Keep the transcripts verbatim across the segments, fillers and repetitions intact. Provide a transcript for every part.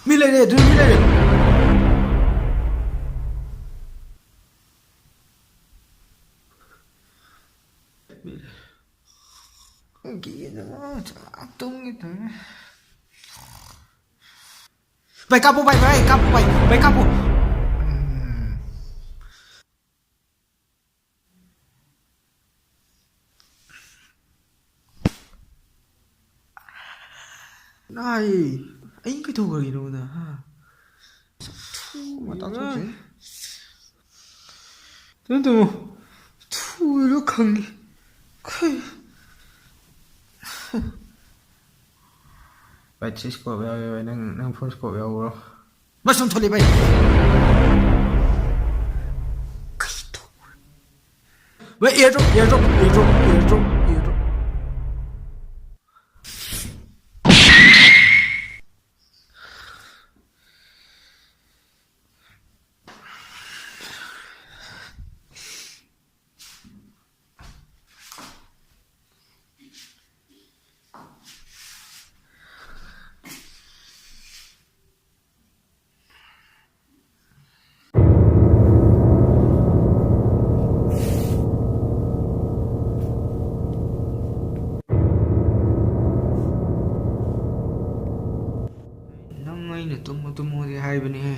ꯃꯤ ꯂꯩꯔꯦ, ꯑꯗꯨ ꯃꯤ ꯂꯩꯔꯦ꯫ ꯀꯤꯗꯅ ꯆꯥꯛ ꯇꯨꯝꯒꯦ ꯇꯧꯔꯦ꯫ ꯚꯥꯏ, ꯀꯥꯞꯄꯨ, ꯚꯥꯏ, ꯚꯥꯏ, ꯀꯥꯞꯄꯨ, ꯚꯥꯏ, ꯚꯥꯏ, ꯀꯥꯞꯄꯨ꯫ ꯎꯝ꯫ ꯅꯥꯏ, ꯑꯩ ꯀꯩꯗꯧꯈ꯭ꯔꯒꯦ ꯅꯉꯣꯟꯗ, ꯍꯥ? ꯊꯨ, ꯃꯇꯥ ꯊꯣꯛꯇ꯭ꯔꯦ꯫ Tamu, Tamu. ꯊꯨꯏꯔꯣ ꯈꯪꯉꯤ꯫ ꯈꯩ꯫ ꯚꯥꯏ, ꯁꯤ scope ꯌꯥꯎꯋꯦ, ꯚꯥꯏ꯫ ꯅꯪ, ꯅꯪ phone scope ꯌꯥꯎꯕ꯭ꯔꯣ? ꯃꯁꯨꯝ ꯊꯣꯛꯂꯤ, ꯚꯥꯏ꯫ ꯀꯩ ꯇꯧ-, ꯚꯥꯏ, airdrop, airdrop, airdrop, airdrop, airdrop꯫ ꯅꯪ ꯑꯩꯅ ꯇꯨꯝꯃꯨ ꯇꯨꯝꯃꯨꯗꯤ ꯍꯥꯏꯕꯅꯦꯍꯦ꯫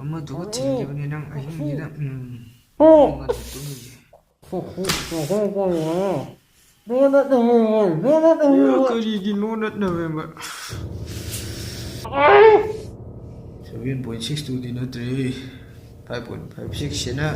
ꯑꯃꯗꯨꯒ ꯊꯤꯡꯈꯤꯕꯅꯦ ꯅꯪ ꯑꯍꯤꯡꯁꯤꯗ꯫ ꯎꯝ꯫ ꯉꯟꯅ ꯇꯨꯝꯃꯤꯁꯦ꯫ ꯀꯔꯤꯒꯤ no nut November? Seven point six two ꯗꯤ ꯅꯠꯇ꯭ꯔꯦ, five point five six ꯁꯤꯅ꯫